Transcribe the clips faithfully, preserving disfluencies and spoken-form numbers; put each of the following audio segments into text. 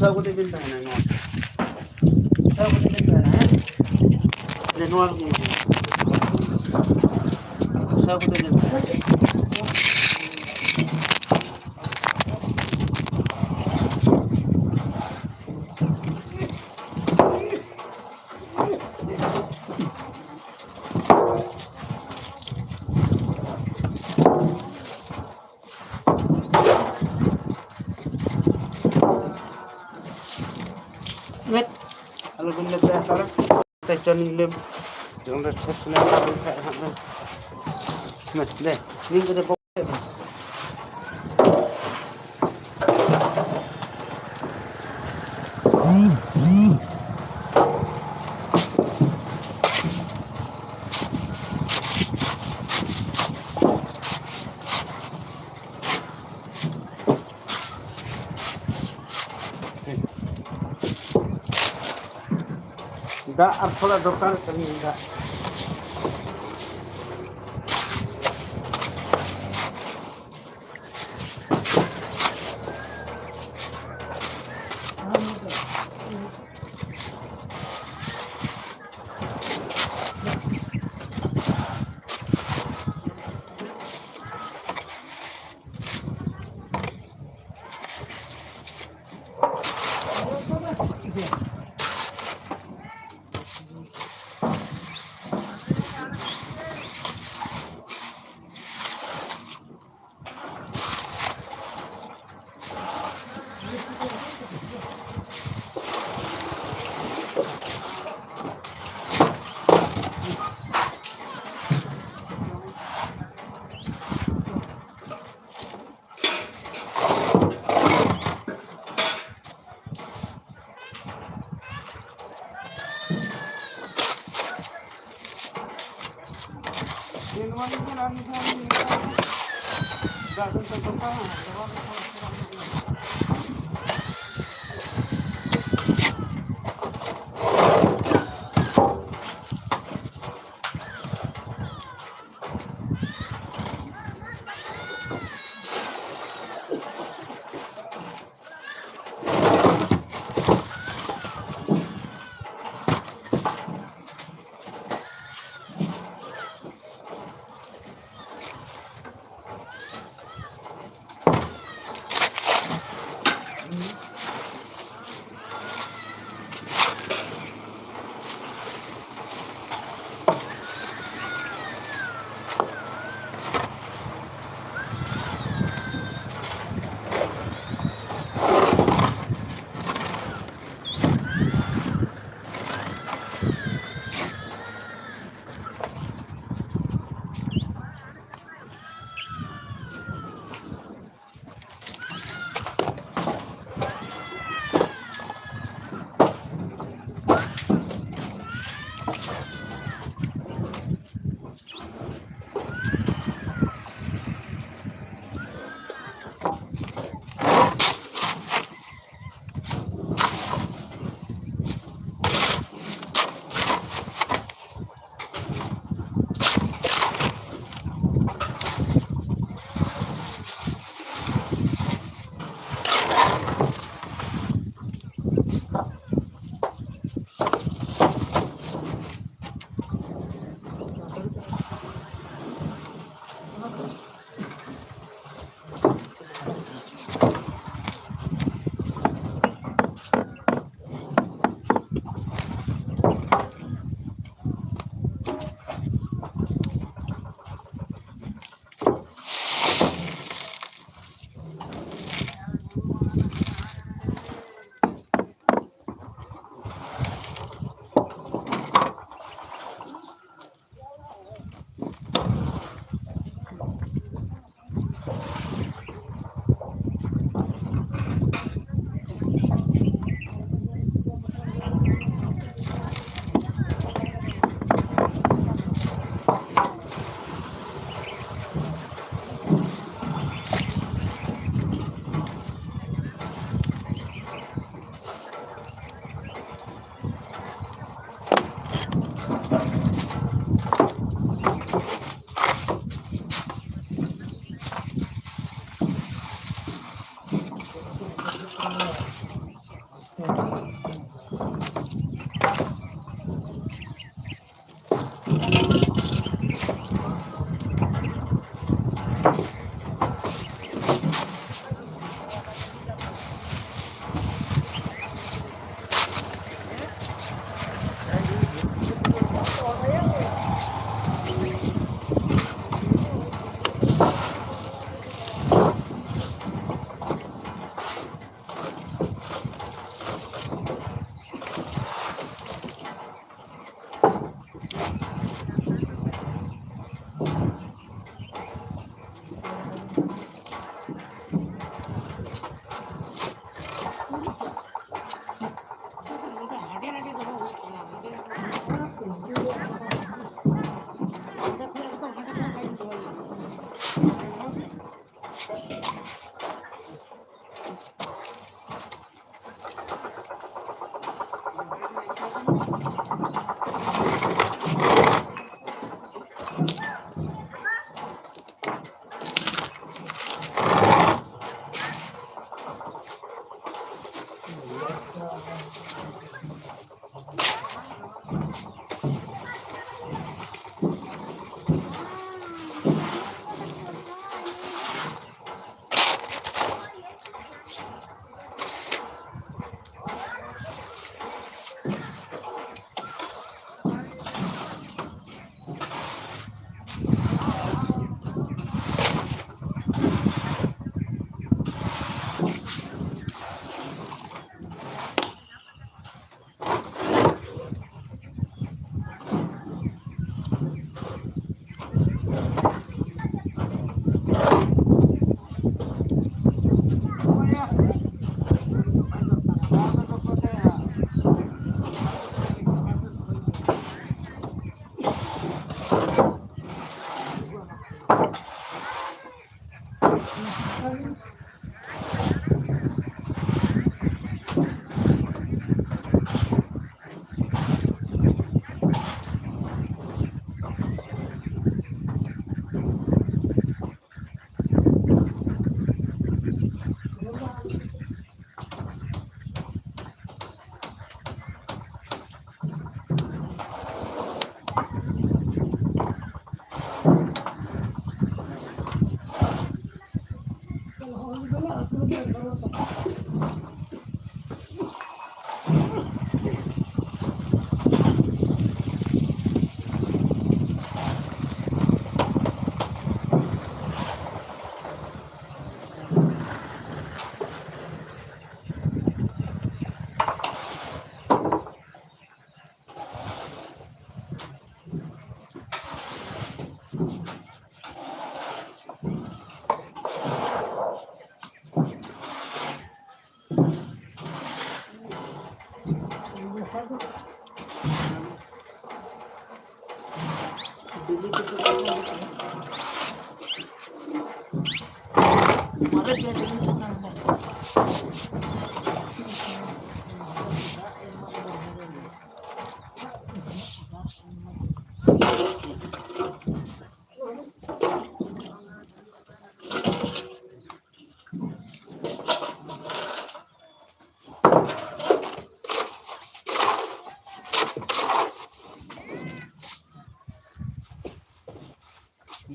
ᱥᱟᱵ ᱠᱟᱛᱮ ᱵᱤᱱ ᱛᱟᱦᱮᱱᱟ ᱱᱚᱣᱟ᱾ ᱥᱟᱵ ᱠᱟᱛᱮ ᱵᱤᱱ ᱛᱟᱦᱮᱱᱟ, ᱦᱮᱸ? ᱡᱮ ᱱᱚᱣᱟ ᱫᱚ ᱥᱟᱵ ᱠᱟᱛᱮ ᱵᱤᱱ ᱛᱟᱦᱮᱱᱟ᱾ ᱢᱮᱫ ᱟᱞᱚᱵᱤᱱ ᱞᱮᱯᱮ ᱦᱟᱛᱟᱲᱟ᱾ ᱛᱮ ᱪᱚ ᱱᱤᱧ ᱞᱮ ᱚᱸᱰᱮ ᱴᱷᱮᱥ ᱞᱮᱱ ᱠᱷᱟᱱ ᱦᱟᱸᱜ ᱵᱮᱱ ᱢᱮ, ᱫᱮ, ᱱᱤᱧ ᱠᱚᱫᱚ ᱵᱚᱠᱚᱞ ᱫᱚ᱾ ᱫᱟᱜ ᱟᱨ ᱛᱷᱚᱲᱟ ᱫᱚᱨᱠᱟᱨᱚᱜ ᱠᱟᱱᱟ ᱫᱟᱜ᱾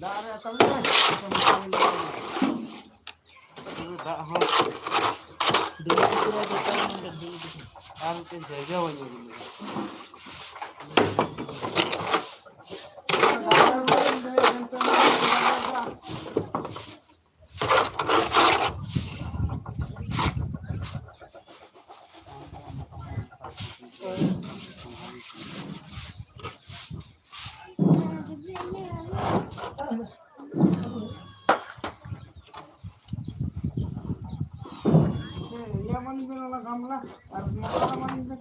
ᱫᱟᱜ ᱨᱮ ᱟᱛᱟᱝ ᱢᱮ᱾ ᱫᱟᱜ ᱦᱚᱸ ᱟᱨ ᱢᱤᱫᱴᱮᱱ ᱡᱟᱭᱜᱟ ᱵᱟᱹᱧ ᱟᱹᱜᱩ ᱞᱮᱫᱟ᱾ ᱤᱭᱟᱹ ᱮᱢᱟᱞᱤᱧ ᱵᱮᱱ ᱚᱱᱟ ᱜᱟᱢᱞᱟ ᱟᱨ ᱢᱚᱴᱟ ᱮᱢᱟᱞᱤᱧ ᱵᱮᱱ᱾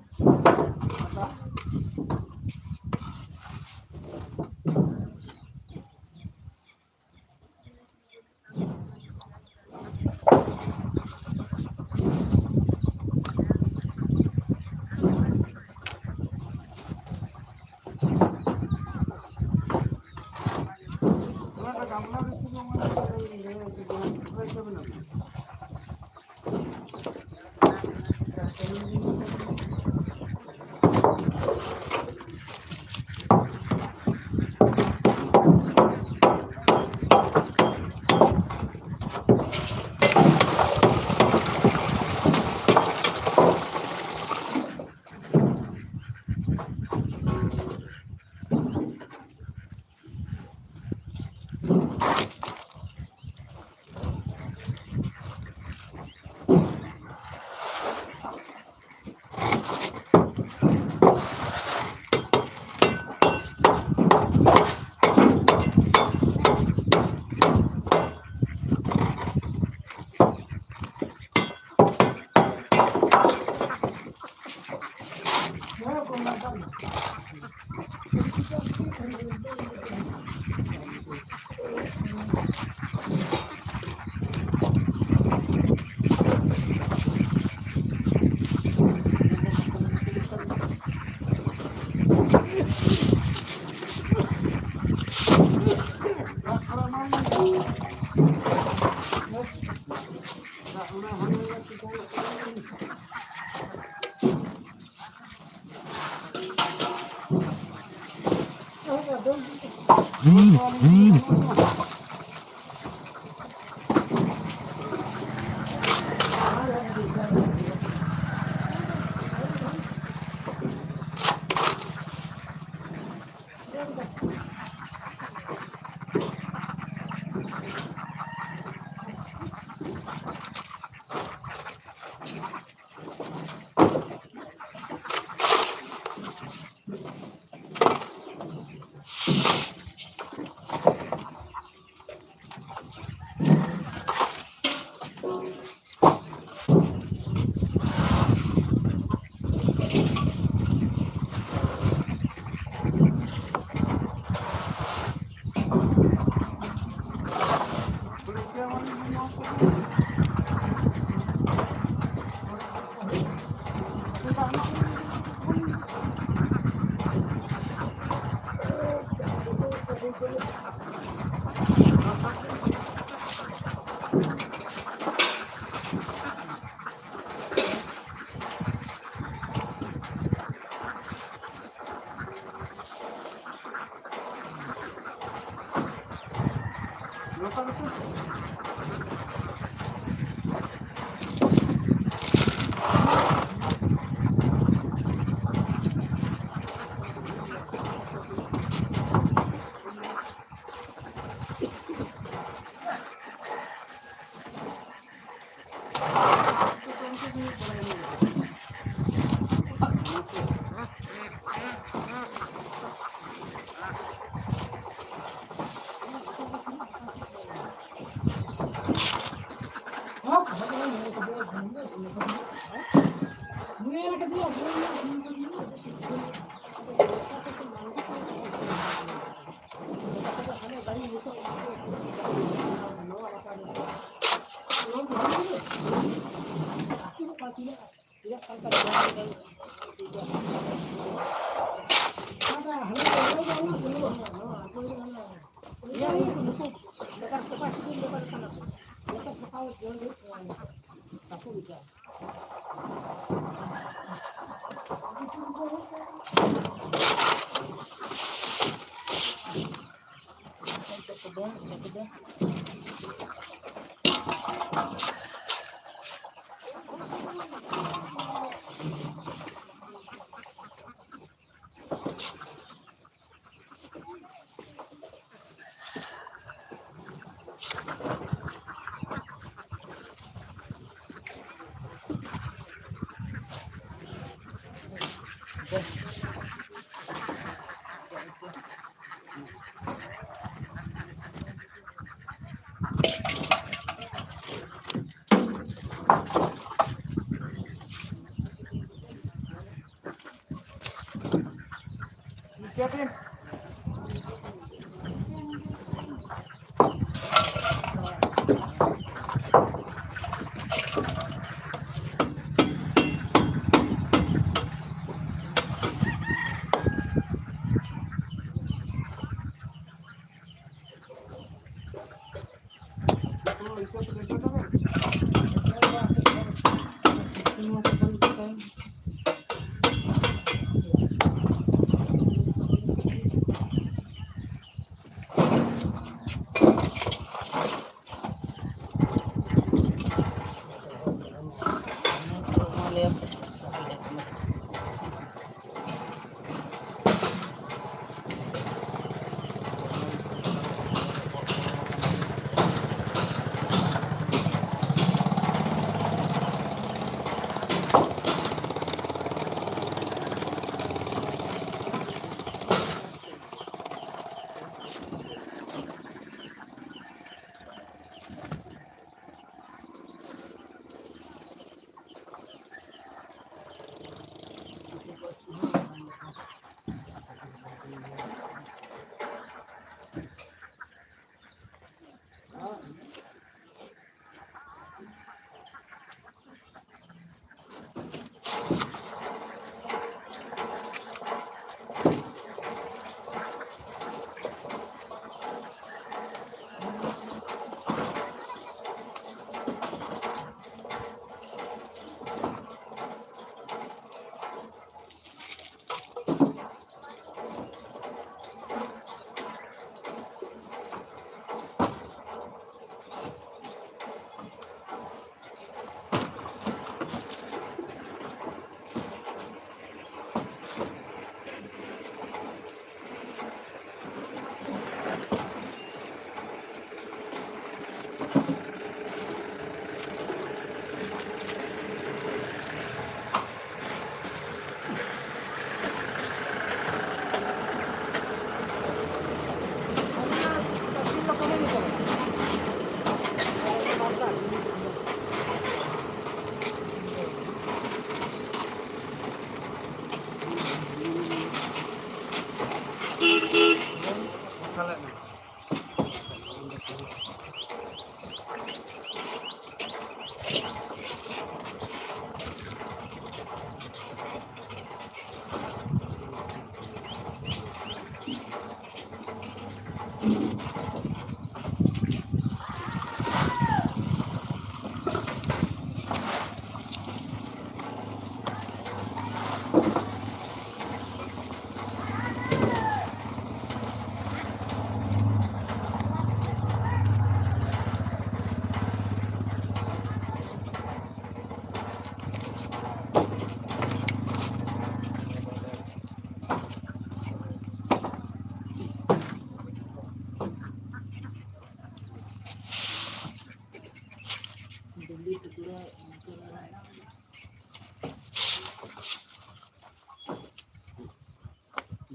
ᱢᱮᱥᱟᱞᱮᱫ ᱢᱮ᱾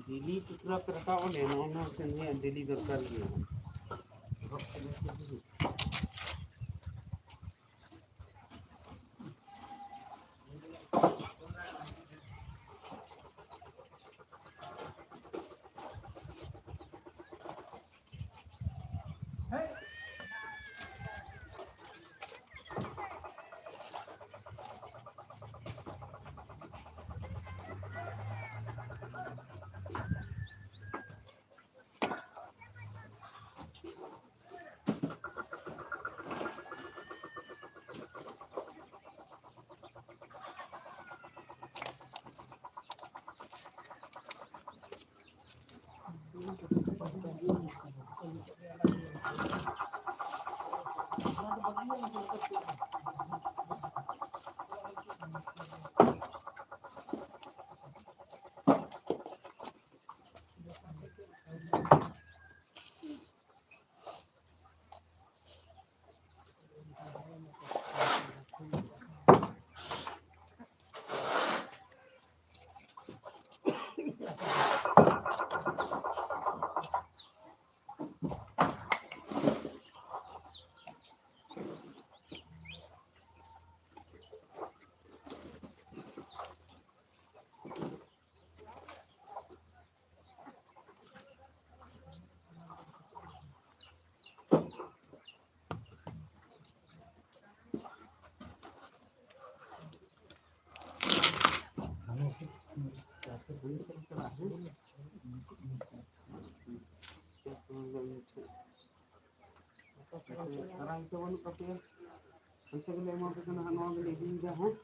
ᱰᱮᱞᱤ ᱴᱩᱠᱨᱟ ᱯᱮ ᱨᱟᱠᱟᱵ ᱚᱸᱰᱮ, ᱱᱚᱜᱼᱚ ᱱᱚᱣᱟ ᱠᱟᱹᱢᱤᱭᱟᱜ ᱰᱮᱞᱤ ᱫᱚᱨᱠᱟᱨ ᱜᱮᱭᱟ᱾ ᱦᱟᱹᱱᱤ ᱥᱮᱫ ᱪᱟᱞᱟᱜ, ᱦᱮᱸ? ᱪᱟᱞᱟᱜ ᱛᱟᱵᱚᱱ ᱯᱮ᱾ ᱚᱱᱛᱮ ᱜᱮᱞᱮ ᱮᱢᱟ ᱯᱮ ᱠᱟᱱᱟ ᱦᱟᱸᱜ, ᱱᱚᱣᱟ ᱜᱮᱞᱮ ᱤᱫᱤᱭᱮᱫᱟ ᱦᱟᱸᱜ᱾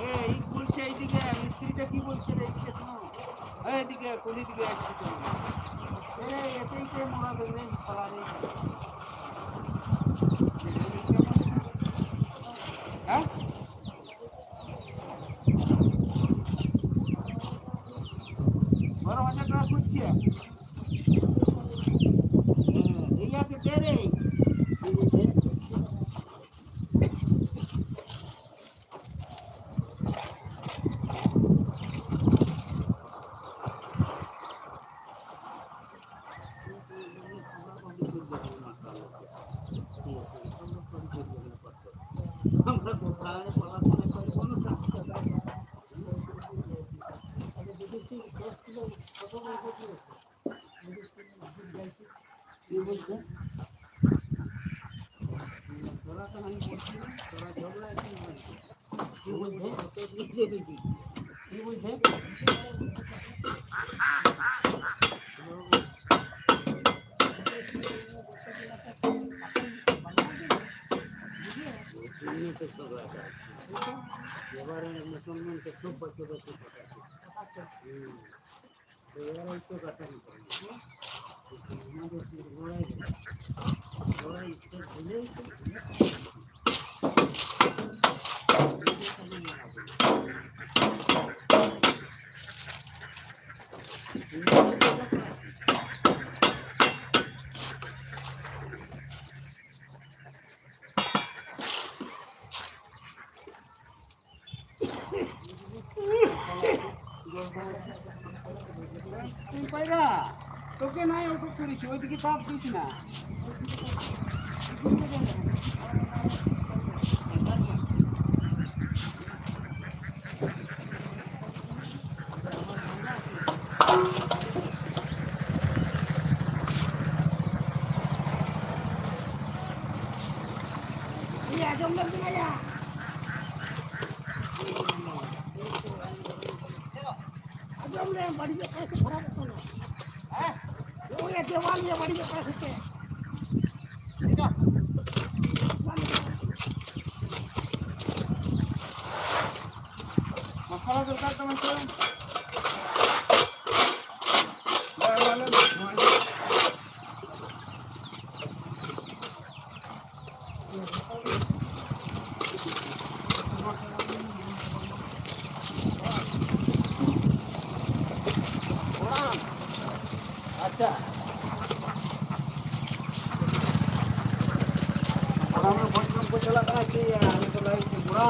এই, এইদিকে, কুলি দিকে আসবি তো। এই, এটাই তো মোড়া বেরোয়, শালা রে। হ্যাঁ? বারো হাজার টাকা খুঁজছি। হ্যাঁ, এই আগে দে রে। পায়রা, তোকে নাই অটো করেছি, ওইদিকে তাপ দিস না। ᱟᱸᱡᱚᱢ ᱞᱮᱢ ᱛᱟᱞᱟᱭᱟ᱾ ᱟᱸᱡᱚᱢ ᱞᱮᱢ, ᱵᱟᱹᱲᱤᱡᱚᱜ ᱠᱟᱱᱟ ᱥᱮ ᱠᱷᱟᱨᱟᱯᱚᱜ ᱠᱟᱱᱟ? ᱦᱮᱸ? ᱱᱚᱜᱼᱚᱭ ᱫᱮᱣᱟᱞ ᱜᱮ ᱵᱟᱹᱲᱤᱡᱚᱜ ᱠᱟᱱᱟ ᱥᱮ ᱪᱮᱫ? ᱢᱟᱥᱟᱞᱟ ᱫᱚᱨᱠᱟᱨ ᱛᱟᱢᱟ ᱥᱮ? ᱵᱟᱭ ᱮᱢᱟ ᱞᱮ᱾ ᱟᱪᱪᱷᱟ᱾ ᱦᱟᱲᱟᱢ ᱵᱷᱳᱴ ᱡᱚᱢ ᱠᱚ ᱪᱟᱞᱟᱜ ᱠᱟᱱᱟ ᱪᱮ? ᱩᱱᱤ ᱫᱚ ᱞᱟᱹᱭ ᱠᱮᱫ ᱵᱚᱲᱟ᱾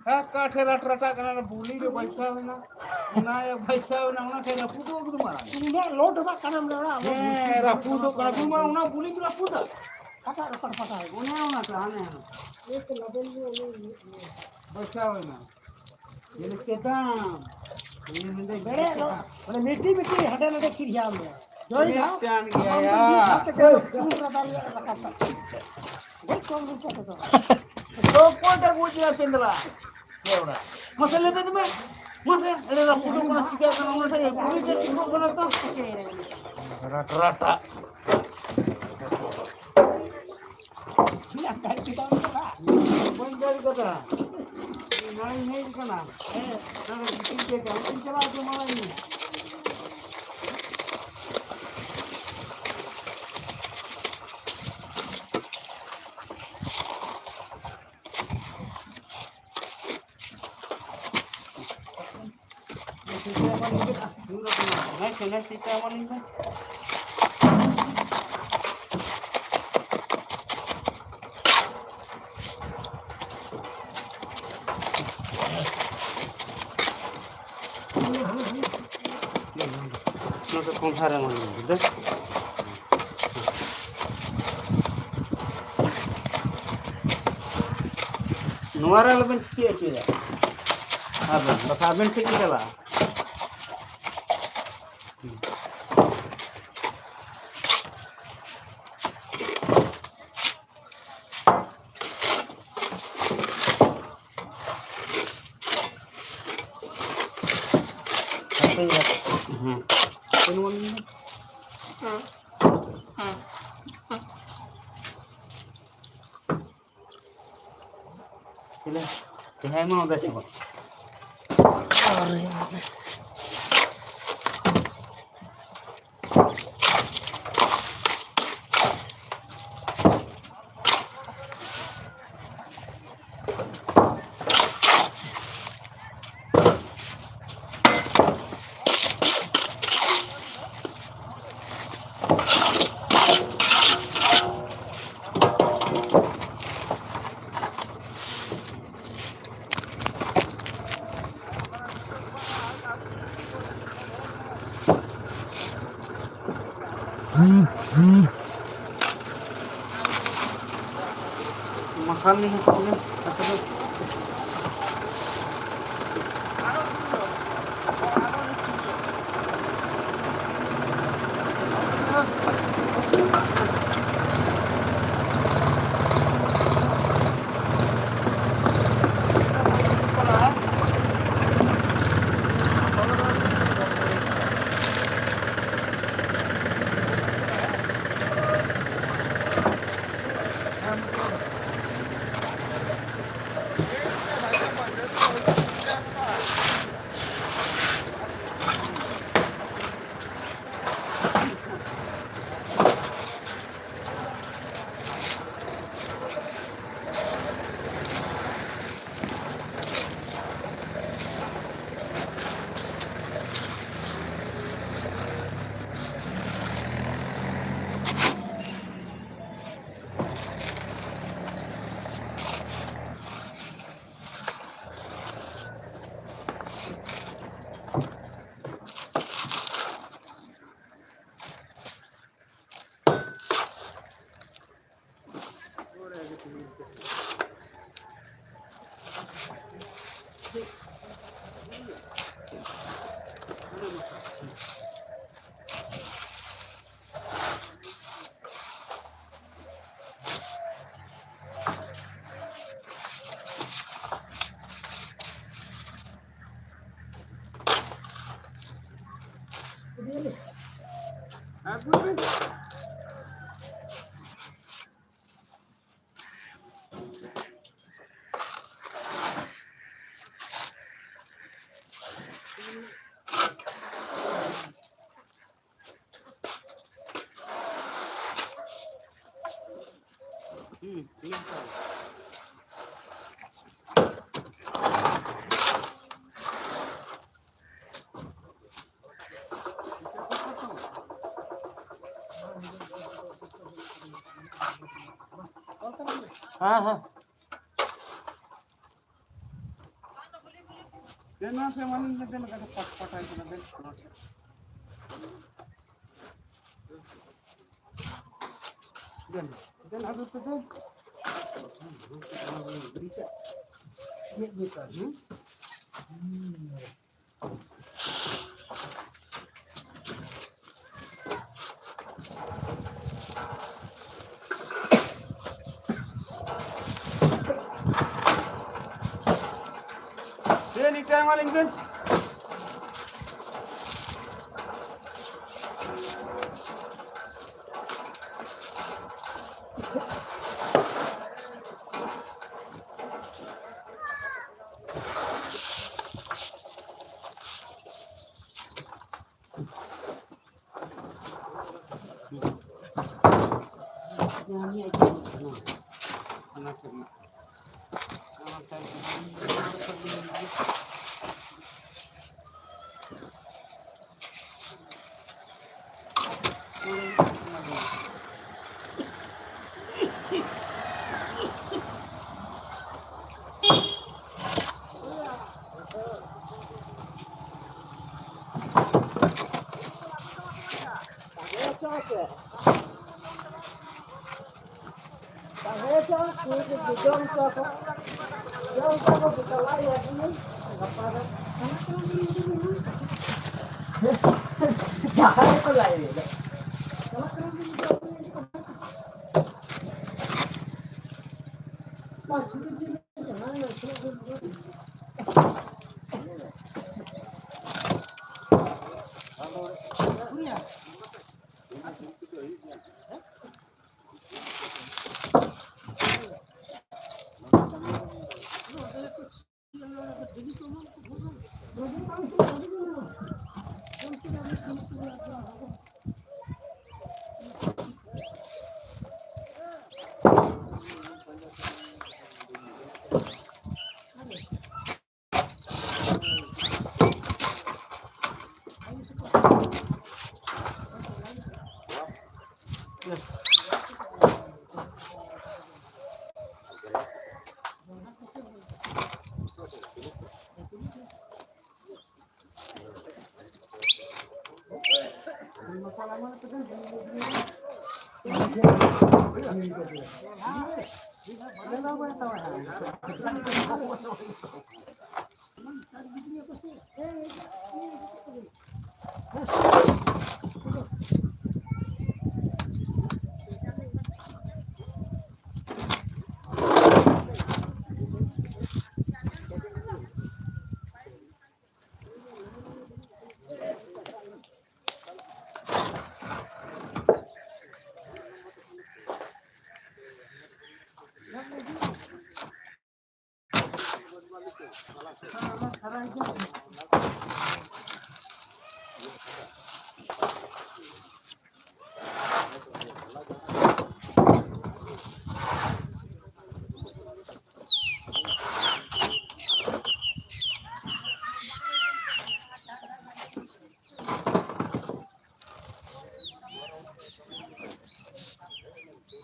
ᱚᱠᱟ ᱴᱷᱮᱱ ᱨᱟᱴ ᱨᱟᱴᱟᱜ ᱠᱟᱱᱟ, ᱚᱱᱟ ᱵᱩᱞᱤ ᱨᱮ ᱵᱟᱹᱭᱥᱟᱹᱣ ᱮᱱᱟ, ᱚᱱᱟ ᱵᱟᱹᱭᱥᱟᱹᱣ ᱮᱱᱟ, ᱚᱱᱟ ᱠᱷᱟᱱ ᱨᱟᱹᱯᱩᱫᱚᱜ ᱮᱠᱫᱚᱢ ᱢᱟᱨᱟᱝ᱾ ᱩᱱᱟᱹᱜ ᱞᱳᱰ ᱮᱢᱟᱜ ᱠᱟᱱᱟᱢ ᱞᱮ ᱚᱲᱟᱜ, ᱟᱵᱚ ᱦᱮᱸ, ᱵᱩᱞᱤ ᱨᱟᱹᱯᱩᱫᱚᱜ ᱠᱟᱱᱟ, ᱫᱩ ᱢᱟ ᱚᱱᱟ ᱵᱩᱞᱤ ᱫᱚ ᱨᱟᱹᱯᱩᱫᱟ᱾ ᱚᱠᱟᱴᱟᱜ ᱨᱚᱯᱟᱴ ᱯᱟᱴᱟᱭ? ᱚᱱᱮ ᱚᱱᱟ ᱛᱚ, ᱦᱟᱱᱮ ᱦᱟᱱᱮ᱾ ᱵᱟᱹᱭᱥᱟᱹᱣ ᱮᱱᱟ᱾ ᱧᱮᱞ ᱠᱮᱫᱟᱢ? ᱤᱧ ᱢᱮᱱᱫᱟᱹᱧ ᱵᱮᱲᱮ ᱫᱚ, ᱢᱟᱱᱮ ᱢᱤᱫᱴᱤᱡ ᱢᱤᱫᱴᱤᱡ ᱦᱟᱸᱰᱮ ᱱᱟᱰᱮ ᱪᱤᱨᱦᱤᱭᱟᱢ ᱢᱮ᱾ ᱡᱚᱭ ᱫᱟ᱾ ᱠᱟᱱ ᱜᱮᱭᱟ ᱭᱟ᱾ ᱫᱚ ᱚᱠᱚᱭᱴᱟᱜ ᱵᱩᱡᱽ ᱮᱫᱟ ᱯᱮᱸᱫᱽᱨᱟ? ᱢᱟᱥᱮ ᱞᱟᱹᱭ ᱢᱮ ᱛᱚᱵᱮ᱾ ᱢᱟᱥᱮ, ᱮᱲᱮ ᱨᱟᱹᱯᱩᱫᱚᱜ ᱠᱟᱱᱟ, ᱪᱤᱠᱟᱹᱜ ᱠᱟᱱᱟ, ᱚᱱᱟ ᱴᱷᱮᱡ ᱯᱩᱨᱟᱹ ᱪᱮᱫ ᱯᱩᱨᱟᱹᱜ ᱠᱟᱱᱟ ᱛᱚ᱾ ᱨᱟᱴ, ᱨᱟᱴᱟᱜ᱾ ᱵᱟᱹᱧ ᱫᱟᱲᱮ ᱠᱟᱫᱟ᱾ ᱱᱚᱰᱮᱧ ᱦᱮᱡ ᱠᱟᱱᱟ᱾ ᱦᱮᱸ, ᱱᱚᱰᱮ ᱜᱤᱛᱤᱡ ᱛᱮ ᱡᱟᱦᱟᱸ ᱛᱤᱧ ᱪᱟᱞᱟᱜ ᱡᱚᱢᱟᱭ ᱢᱮ᱾ ᱱᱮᱥᱮ, ᱱᱮᱥᱮ, ᱧᱩᱨ ᱟᱠᱟᱱᱟ᱾ ᱱᱮᱥᱮ, ᱱᱮᱥᱮ, ᱮᱢᱟᱞᱤᱧ ᱢᱮ᱾ ᱱᱚᱛᱮ ᱠᱚᱸᱰᱷᱟ ᱨᱮ ᱮᱢᱟᱞᱤᱧ ᱢᱮ, ᱫᱮ᱾ ᱱᱚᱣᱟ ᱨᱮ ᱟᱞᱚᱵᱮᱱ ᱛᱤᱠᱤ ᱦᱚᱪᱚᱭᱟ᱾ ᱟᱵᱮᱱ, ᱵᱟᱠᱷᱟᱱ ᱟᱵᱮᱱ ᱴᱷᱮᱡ ᱜᱮ ᱪᱟᱞᱟᱜᱼᱟ᱾ ᱦᱟᱯᱮ, ᱦᱮᱸ᱾ ᱦᱟᱯᱮ ᱱᱚᱣᱟ ᱞᱤᱧ ᱢᱮ᱾ ᱛᱟᱦᱞᱮ ᱛᱮᱦᱮᱧ ᱢᱟ ᱚᱸᱰᱮ ᱥᱮ ᱵᱟᱝ? ᱢᱟᱥᱟᱞ ᱞᱤᱧ ᱦᱟᱛᱟᱣ ᱜᱮ, ᱟᱯᱮ ᱫᱚ? ᱦᱮᱸ, ᱦᱮᱸ᱾ ᱫᱮᱱ ᱢᱟᱥᱮ ᱢᱟᱞᱤᱧ ᱫᱮᱱ ᱠᱟᱹᱴᱤᱡ ᱯᱟᱴ ᱯᱟᱴᱟᱭ ᱠᱟᱱᱟ ᱫᱮᱱ᱾ ᱫᱮᱱ, ᱫᱮᱱ ᱟᱹᱜᱩ ᱯᱮ ᱫᱮᱱ᱾ ᱪᱮᱫ ᱵᱮᱯᱟᱨ, ᱦᱮᱸ? ᱫᱮᱱ ᱤᱴᱟᱹ ᱮᱢᱟᱞᱤᱧ ᱵᱮᱱ᱾ ᱡᱟᱦᱟᱸᱭ ᱠᱚ ᱞᱟᱭ ᱮᱫᱟ᱾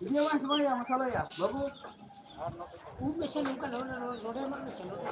ᱤᱫᱤᱭᱟᱢᱟ ᱥᱮ ᱵᱟᱝ ᱭᱟ ᱢᱚᱥᱞᱟ ᱭᱟ ᱵᱟᱹᱵᱩ? ᱩᱵ ᱢᱮᱥᱮ ᱱᱚᱝᱠᱟ ᱱᱚᱰᱮ, ᱱᱚᱰᱮ, ᱱᱚᱰᱮ ᱮᱢᱟᱜ ᱢᱮᱥᱮ ᱱᱚᱰᱮ᱾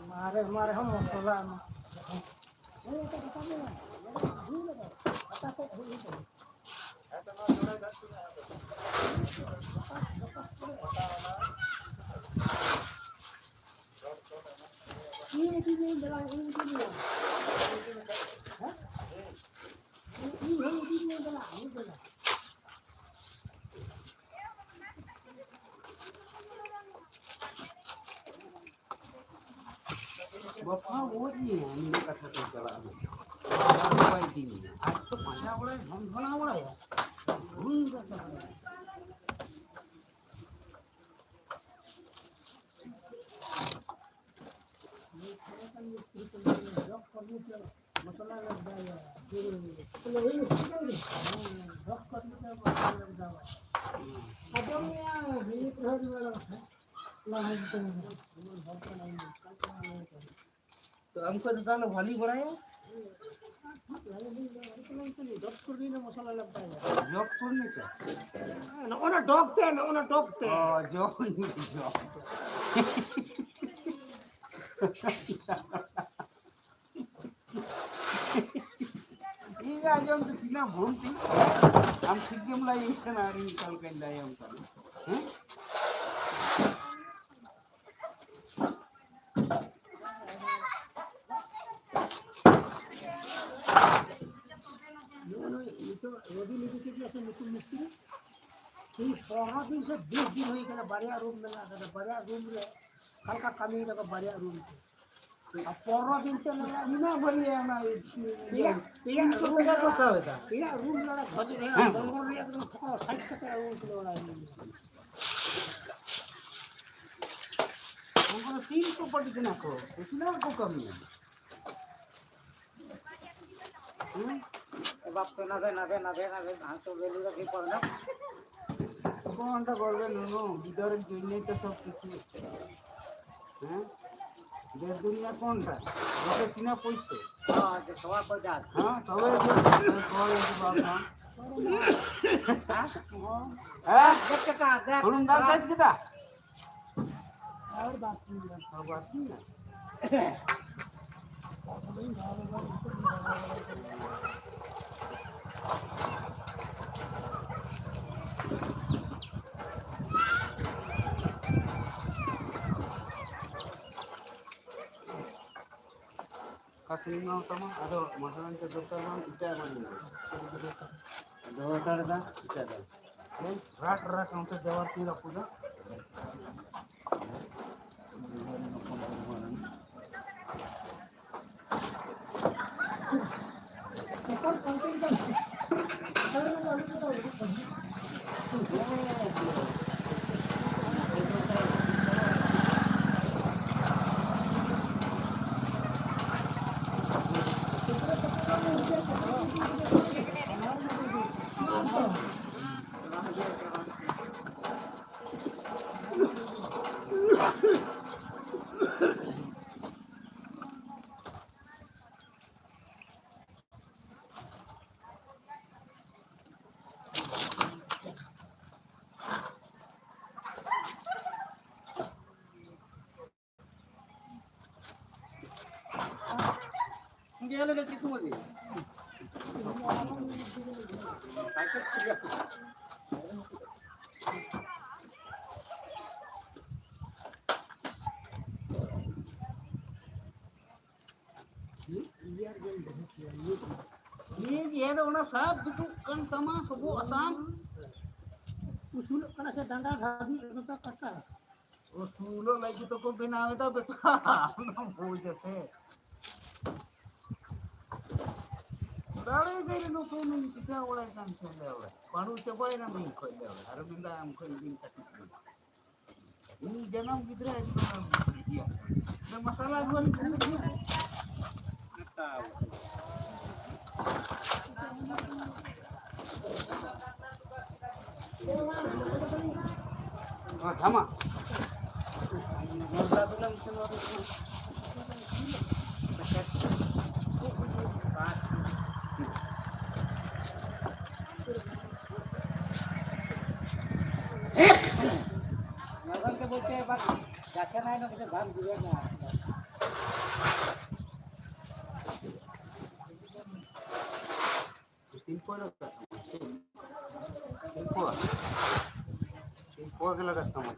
ᱢᱟᱨᱮ, ᱢᱟᱨᱮ ᱦᱚᱸ ᱢᱚᱥᱞᱟ ᱮᱢᱟ᱾ ᱵᱟᱯᱞᱟ ᱜᱚᱡ ᱢᱮᱭᱟ, ᱱᱤᱭᱟᱹ ᱠᱟᱛᱷᱟ ᱛᱮ ᱪᱟᱞᱟᱜ ᱢᱮ᱾ ᱟᱨ ᱵᱟᱭ ᱤᱫᱤ ᱢᱮᱭᱟ᱾ ᱟᱡ ᱛᱚ ᱯᱟᱸᱡᱟ ᱵᱟᱲᱟᱭ, ᱰᱷᱚᱱᱰᱷᱚᱱᱟ ᱵᱟᱲᱟᱭᱟ᱾ ᱦᱩᱸ, ᱠᱟᱛᱷᱟ ᱠᱟᱱᱟ᱾ ᱛᱚ ᱟᱢ ᱠᱷᱚᱡ ᱫᱚ ᱛᱟᱦᱞᱮ ᱵᱷᱟᱞᱤ ᱵᱟᱲᱟᱭᱟ? ᱡᱚᱜᱽ ᱯᱩᱨᱱᱤ ᱛᱮ? ᱱᱚᱜᱼᱚ ᱱᱟ ᱰᱚᱜᱽ ᱛᱮ, ᱱᱚᱜᱼᱚ ᱱᱟ ᱰᱚᱜᱽ ᱛᱮ᱾ ᱚ, ᱡᱚᱜᱽ, ᱡᱚᱜᱽ᱾ ᱤᱧ ᱟᱸᱡᱚᱢ ᱛᱮ ᱛᱤᱱᱟᱹᱜ ᱵᱷᱩᱞ ᱛᱤᱧ᱾ ᱟᱢ ᱴᱷᱤᱠ ᱜᱮᱢ ᱞᱟᱹᱭᱟᱹᱧ ᱠᱟᱱᱟ ᱟᱨ ᱤᱧ ᱚᱠᱟ ᱞᱮᱠᱟᱧ ᱞᱟᱹᱭᱟᱢ ᱠᱟᱱᱟ᱾ ᱦᱮᱸ? ᱱᱚᱜᱼᱚ ᱱᱚᱣᱟ ᱱᱤᱛᱚᱜ ᱨᱚᱵᱤ ᱞᱤᱢᱤᱴᱮᱰ ᱨᱮ ᱥᱮ ᱢᱩᱠᱩᱞ ᱢᱤᱥᱛᱨᱤ? ᱛᱤᱦᱤᱧ ᱯᱚᱱᱨᱚ ᱫᱤᱱ ᱥᱮ ᱵᱤᱥ ᱫᱤᱱ ᱦᱩᱭ ᱠᱟᱱᱟ, ᱵᱟᱨᱭᱟ ᱨᱩᱢ ᱢᱮᱱᱟᱜ ᱟᱠᱟᱫᱟ, ᱵᱟᱨᱭᱟ ᱨᱩᱢ ᱨᱮ ᱚᱠᱟ ᱞᱮᱠᱟ ᱠᱟᱹᱢᱤᱭ ᱫᱟᱠᱚ ᱵᱟᱨᱭᱟ ᱨᱩᱢ ᱛᱮ᱾ ᱟᱨ ᱯᱚᱱᱨᱚ ᱫᱤᱱ ᱛᱮ ᱱᱚᱣᱟ ᱩᱱᱟᱹᱜ ᱵᱟᱹᱲᱤᱡ ᱚᱱᱟ ᱯᱮᱭᱟ, ᱯᱮᱭᱟ ᱨᱩᱢ ᱠᱚ ᱦᱟᱛᱟᱣ ᱮᱫᱟ᱾ ᱯᱮᱭᱟ ᱨᱩᱢ ᱨᱮ ᱡᱚᱝᱜᱚᱞ ᱨᱮᱭᱟᱜ ᱫᱚ ᱥᱟᱴ ᱠᱟᱛᱮ ᱟᱹᱜᱩ ᱠᱟᱫᱟ ᱚᱱᱟ ᱨᱩᱢ᱾ ᱩᱱᱠᱩ ᱫᱚ ᱛᱤᱱ ᱠᱚ ᱯᱟᱹᱴᱤ ᱠᱟᱱᱟ ᱠᱚ, ᱩᱛᱱᱟᱹᱣ ᱠᱚ ᱠᱟᱹᱢᱤᱭᱟ᱾ ᱦᱮᱸ? ᱮ ᱵᱟᱯ ᱛᱚ ᱱᱟᱫᱮ, ᱱᱟᱫᱮ, ᱱᱟᱫᱮ, ᱱᱟᱫᱮ, ᱦᱟᱸᱥ ᱛᱚ ᱵᱮᱞᱩ ᱨᱮ ᱠᱤ ᱯᱟᱨᱱᱟ? ᱠᱚᱱᱴᱟ ᱜᱚᱨᱵᱮ ᱱᱩᱱᱩ, ᱜᱤᱫᱟᱹᱨ ᱡᱩᱱᱤ ᱛᱮ ᱥᱚᱵ ᱠᱤᱪᱷᱩ᱾ ᱦᱮᱸ? ᱫᱮᱥ ᱫᱩᱱᱤᱭᱟ ᱠᱚᱱᱴᱟ? ᱵᱟᱯᱮ ᱛᱤᱱᱟᱹᱜ ᱯᱩᱭᱥᱟᱹ? ᱦᱮᱸ, ᱡᱚᱛᱚᱣᱟᱜ ᱠᱚ ᱡᱟᱛ᱾ ᱦᱮᱸ, ᱛᱚᱵᱮ ᱡᱚ, ᱛᱚᱵᱮ ᱡᱚ ᱵᱟᱯ ᱦᱮᱸ? ᱦᱮᱸ? ᱪᱮᱫ ᱴᱟᱠᱟ? ᱫᱮᱠ᱾ ᱦᱩᱲᱩᱢ ᱫᱟᱞ ᱥᱟᱹᱛ ᱠᱮᱫᱟ? ᱟᱨ ᱵᱟᱨ ᱥᱤᱧ ᱜᱟᱱ᱾ ᱟᱨ ᱵᱟᱨ ᱥᱤᱧ ᱜᱟᱱ? ᱚᱠᱟ ᱥᱤᱧ ᱢᱟ ᱛᱟᱢᱟ, ᱟᱫᱚ ᱢᱟᱥᱟᱞᱟᱧ ᱛᱮ ᱫᱚᱨᱠᱟᱨ ᱵᱟᱝ, ᱮᱴᱟᱜ ᱮᱢᱟᱱ ᱢᱮᱱᱟᱜᱼᱟ᱾ ᱫᱚᱦᱚ ᱦᱟᱛᱟᱲ ᱮᱫᱟ, ᱮᱴᱟᱜ ᱫᱚ᱾ ᱦᱮᱸ, ᱨᱟᱴ ᱨᱟᱴ ᱚᱱᱛᱮ ᱫᱮᱣᱟᱞ ᱠᱤᱱ ᱨᱟᱹᱯᱩᱫᱟ᱾ ᱤᱭᱟᱹ ᱫᱚ ᱚᱱᱟ ᱥᱟᱵ ᱡᱩᱛᱩᱜ ᱠᱟᱱ ᱛᱟᱢᱟ ᱥᱚᱵᱚᱜ ᱟᱛᱟᱢ᱾ ᱩᱥᱩᱞᱚᱜ ᱠᱟᱱᱟ ᱥᱮ ᱰᱟᱸᱰᱟ ᱫᱷᱟᱹᱵᱤᱡ ᱨᱮᱫᱚ ᱠᱟᱴᱟ? ᱩᱥᱩᱞᱚᱜ ᱞᱟᱹᱜᱤᱫ ᱛᱮᱠᱚ ᱵᱮᱱᱟᱣ ᱮᱫᱟ ᱵᱮᱴᱟ, ᱚᱱᱟᱢ ᱵᱩᱡᱽ ᱟᱥᱮ᱾ ᱫᱟᱲᱮ ᱜᱮ ᱱᱩᱠᱩ ᱱᱩᱭ ᱪᱤᱠᱟᱹ ᱵᱟᱲᱟᱭ ᱠᱟᱱ ᱪᱚ ᱞᱮ ᱵᱟᱲᱟᱭ᱾ ᱯᱟᱹᱰᱩ ᱪᱟᱵᱟᱭᱮᱱᱟ ᱢᱤᱫ ᱠᱷᱚᱡ ᱞᱮ ᱵᱟᱲᱟᱭ᱾ ᱟᱨ ᱢᱮᱱᱫᱟ ᱟᱢ ᱠᱷᱚᱡ ᱤᱧ ᱠᱟᱹᱴᱤᱡ ᱜᱮᱭᱟ᱾ ᱤᱧ ᱡᱟᱱᱟᱢ ᱜᱤᱫᱽᱨᱟᱹ ᱮᱠᱫᱚᱢ ᱤᱭᱟᱹ᱾ ᱢᱟᱥᱟᱞᱟ ᱠᱚ ᱟᱹᱞᱤᱧ ᱴᱷᱮᱱ ᱫᱚ ᱵᱟᱹᱱᱩᱜᱼᱟ᱾ ᱱᱚᱣᱟ ᱫᱷᱟᱢᱟ᱾ ᱜᱚᱢᱠᱮ ᱵᱚᱞᱛᱮ ᱮᱵᱟᱨ ᱡᱟᱪᱟᱱᱟᱭ ᱱᱟ ᱵᱚᱞᱛᱮ ᱵᱟᱝ ᱡᱩᱲᱟᱹᱣ ᱠᱟᱱᱟ᱾ ᱛᱤᱱ ᱯᱚᱨ ᱞᱟᱜᱟᱜ ᱛᱟᱢᱟ? ᱛᱤᱱ ᱯᱚᱨ? ᱛᱤᱱ ᱯᱚᱨ ᱜᱮ ᱞᱟᱜᱟᱜ ᱛᱟᱢᱟ?